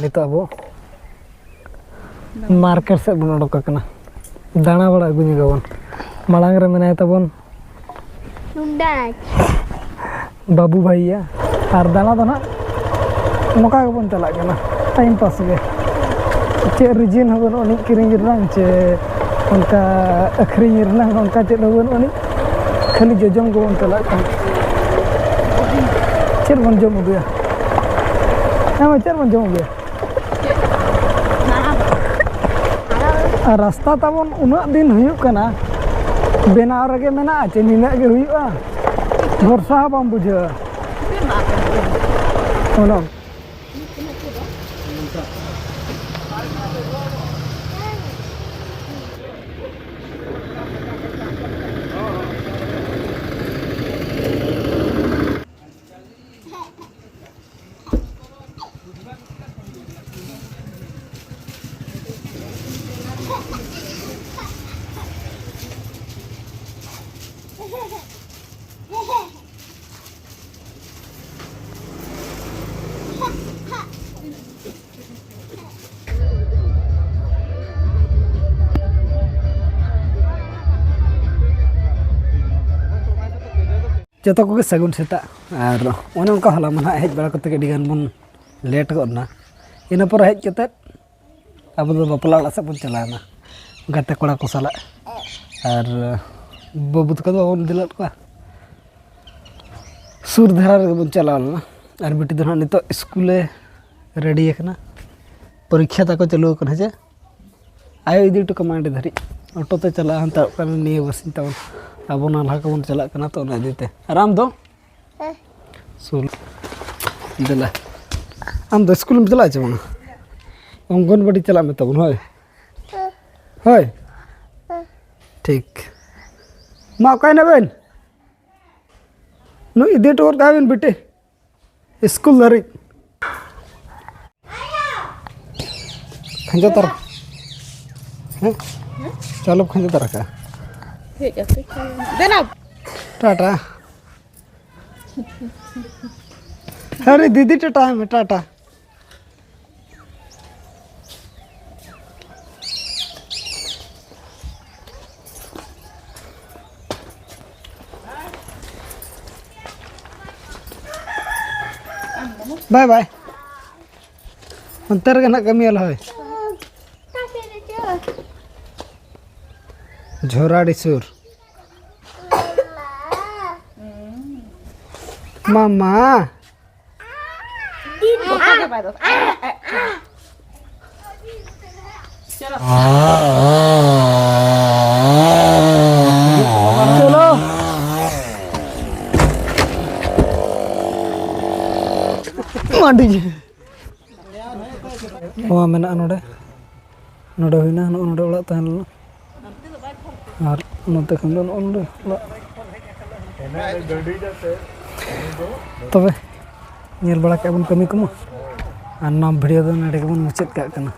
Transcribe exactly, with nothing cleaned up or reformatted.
ᱱᱤᱛᱚᱜ ᱟᱵᱚ ᱢᱟᱨᱠᱮᱴ ᱥᱮᱫ ᱵᱚᱱ ᱚᱰᱚᱠ ᱟᱠᱟᱱᱟ, ᱫᱟᱬᱟ ᱵᱟᱲᱟ ᱟᱹᱜᱩ ᱧᱚᱜ ᱟᱵᱚᱱ᱾ ᱢᱟᱲᱟᱝ ᱨᱮ ᱢᱮᱱᱟᱭ ᱛᱟᱵᱚᱱ ᱱᱩᱠᱰᱟᱱᱟᱪ᱾ ᱵᱟᱹᱵᱩ ᱵᱷᱟᱭᱭᱟ᱾ ᱟᱨ ᱫᱟᱬᱟ ᱫᱚ ᱱᱟᱦᱟᱜ ᱱᱚᱝᱠᱟ ᱜᱮᱵᱚᱱ ᱪᱟᱞᱟᱜ ᱠᱟᱱᱟ, ᱴᱟᱭᱤᱢ ᱯᱟᱥ ᱜᱮ᱾ ᱪᱮᱫ ᱨᱤᱡᱤᱱ ᱦᱚᱸ ᱵᱟᱹᱱᱩᱜ ᱟᱹᱱᱤᱡ, ᱠᱤᱨᱤᱧ ᱨᱮᱱᱟᱝ ᱪᱮ ᱚᱱᱠᱟ ᱟᱹᱠᱷᱨᱤᱧ ᱨᱮᱱᱟᱝ ᱚᱱᱠᱟ ᱪᱮᱫ ᱦᱚᱸ ᱵᱟᱹᱱᱩᱜ ᱟᱹᱱᱤᱡ, ᱠᱷᱟᱹᱞᱤ ᱡᱚᱡᱚᱢ ᱜᱮᱵᱚᱱ ᱪᱟᱞᱟᱜ ᱠᱟᱱᱟ᱾ ᱪᱮᱫ ᱵᱚᱱ ᱡᱚᱢ ᱟᱹᱜᱩᱭᱟ? ᱦᱮᱸ, ᱪᱮᱫ ᱵᱚᱱ ᱡᱚᱢ ᱟᱹᱜᱩᱭᱟ? ᱟᱨ ᱨᱟᱥᱛᱟ ᱛᱟᱵᱚᱱ ᱩᱱᱟᱹᱜ ᱫᱤᱱ ᱦᱩᱭᱩᱜ ᱠᱟᱱᱟ, ᱵᱮᱱᱟᱣ ᱨᱮᱜᱮ ᱢᱮᱱᱟᱜᱼᱟ ᱪᱮ ᱱᱤᱱᱟᱹᱜ ᱜᱮ ᱦᱩᱭᱩᱜᱼᱟ? ᱵᱷᱚᱨᱥᱟ ᱦᱚᱸ ᱵᱟᱢ ᱵᱩᱡᱷᱟᱹᱣᱟ᱾ ᱚᱱᱟ ᱡᱚᱛᱚ ᱠᱚᱜᱮ ᱥᱟᱹᱜᱩᱱ ᱥᱮᱛᱟᱜ᱾ ᱟᱨ ᱚᱱᱮ ᱚᱱᱠᱟ ᱦᱚᱞᱟ ᱢᱟ ᱱᱟᱦᱟᱜ ᱦᱮᱡ ᱵᱟᱲᱟ ᱠᱟᱛᱮ ᱟᱹᱰᱤ ᱜᱟᱱ ᱵᱚᱱ ᱞᱮᱴ ᱜᱚᱫ ᱮᱱᱟ᱾ ᱤᱱᱟᱹ ᱯᱚᱨᱮ ᱦᱮᱡ ᱠᱟᱛᱮ ᱟᱵᱚ ᱫᱚ ᱵᱟᱯᱞᱟ ᱚᱲᱟᱜ ᱥᱮᱫ ᱵᱚᱱ ᱪᱟᱞᱟᱣ ᱮᱱᱟ ᱜᱟᱛᱮ ᱠᱚᱲᱟ ᱠᱚ ᱥᱟᱞᱟᱜ᱾ ᱟᱨ ᱵᱟᱹᱵᱩ ᱛᱟᱠᱚ ᱫᱚ ᱵᱟᱵᱚᱱ ᱤᱫᱤ ᱞᱮᱫ ᱠᱚᱣᱟ᱾ ᱥᱩᱨ ᱫᱷᱟᱨᱟ ᱨᱮᱜᱮ ᱵᱚᱱ ᱪᱟᱞᱟᱣ ᱞᱮᱱᱟ᱾ ᱟᱨ ᱵᱤᱴᱤ ᱫᱚ ᱱᱟᱦᱟᱜ ᱱᱤᱛᱚᱜ ᱥᱠᱩᱞᱮ ᱨᱮᱰᱤ ᱟᱠᱟᱱᱟ, ᱯᱚᱨᱤᱠᱠᱷᱟ ᱛᱟᱠᱚ ᱪᱟᱹᱞᱩ ᱟᱠᱟᱱᱟ ᱡᱮ᱾ ᱟᱭᱳ ᱤᱫᱤ ᱦᱚᱴᱚ ᱠᱟᱢᱟ ᱚᱸᱰᱮ ᱫᱷᱟᱹᱨᱤᱡ, ᱚᱴᱳ ᱛᱮ ᱪᱟᱞᱟᱜᱼᱟ ᱦᱟᱱᱛᱮ ᱚᱠᱟ ᱨᱮ ᱱᱤᱭᱟᱹ ᱵᱟᱥ ᱤᱧ ᱛᱟᱵᱚᱱ᱾ ᱟᱵᱚ ᱱᱟᱞᱦᱟ ᱠᱚᱵᱚᱱ ᱪᱟᱞᱟᱜ ᱠᱟᱱᱟ ᱛᱚ, ᱚᱱᱟ ᱤᱫᱤ ᱛᱮ᱾ ᱟᱨ ᱟᱢ ᱫᱚ? ᱦᱮᱸ᱾ ᱥᱩᱨ᱾ ᱫᱮᱞᱟ᱾ ᱟᱢ ᱫᱚ ᱥᱠᱩᱞ ᱮᱢ ᱪᱟᱞᱟᱜᱼᱟ ᱪᱮ ᱵᱟᱝᱟ? ᱚᱝᱜᱚᱱᱵᱟᱲᱤ ᱪᱟᱞᱟᱜ ᱢᱮ ᱛᱟᱵᱚᱱ, ᱦᱳᱭ? ᱦᱮᱸ᱾ ᱦᱳᱭ? ᱦᱮᱸ᱾ ᱴᱷᱤᱠ᱾ ᱢᱟ, ᱚᱠᱟᱭ ᱱᱟᱵᱮᱱ? ᱱᱩᱭ ᱤᱫᱤ ᱦᱚᱴᱚ ᱜᱚᱫ ᱠᱟᱜ ᱵᱮᱱ ᱵᱤᱴᱤ᱾ ᱥᱠᱩᱞ ᱫᱷᱟᱹᱨᱤᱡ᱾ ᱠᱷᱟᱸᱡᱚ ᱛᱟᱨᱟ᱾ ᱦᱮᱸ? ᱪᱟᱞᱚ ᱠᱷᱟᱸᱡᱚ ᱛᱟᱨᱟ ᱠᱟᱜᱼᱟ᱾ ᱦᱮᱡ ᱠᱟᱛᱮ ᱫᱮᱱᱟ᱾ ᱴᱟᱴᱟ᱾ ᱟᱨᱮ ᱫᱤᱫᱤ ᱴᱟᱴᱟ ᱢᱮ, ᱴᱟᱴᱟ᱾ ᱵᱟᱭ ᱵᱟᱭ᱾ ᱚᱱᱛᱮ ᱨᱮᱜᱮ ᱱᱟᱜ ᱠᱟᱹᱢᱤᱭᱟᱞᱮ ᱦᱳᱭ᱾ ᱡᱷᱚᱨᱟᱰᱤ ᱥᱩᱨ᱾ ᱢᱟᱢᱟ᱾ ᱪᱚᱞᱚ᱾ ᱢᱟᱹᱰᱤ᱾ ᱱᱚᱣᱟ ᱢᱮᱱᱟᱜᱼᱟ ᱱᱚᱰᱮ᱾ ᱱᱚᱰᱮ ᱦᱩᱭᱱᱟ, ᱱᱚᱜᱼᱚ ᱱᱚᱰᱮ ᱚᱲᱟᱜ ᱛᱟᱦᱮᱸ ᱞᱮᱱᱟ᱾ ᱟᱨ ᱱᱚᱛᱮ ᱠᱷᱚᱱ ᱫᱚ ᱱᱚᱜᱼᱚ ᱱᱚᱰᱮ ᱚᱲᱟᱜ᱾ ᱛᱚᱵᱮ ᱧᱮᱞ ᱵᱟᱲᱟ ᱠᱮᱫ ᱵᱚᱱ ᱠᱟᱹᱢᱤ ᱠᱚᱢᱟ, ᱟᱨ ᱱᱚᱣᱟ ᱵᱷᱤᱰᱤᱭᱳ ᱫᱚ ᱱᱚᱰᱮ ᱜᱮᱵᱚᱱ ᱢᱩᱪᱟᱹᱫ ᱠᱟᱜ ᱠᱟᱱᱟ᱾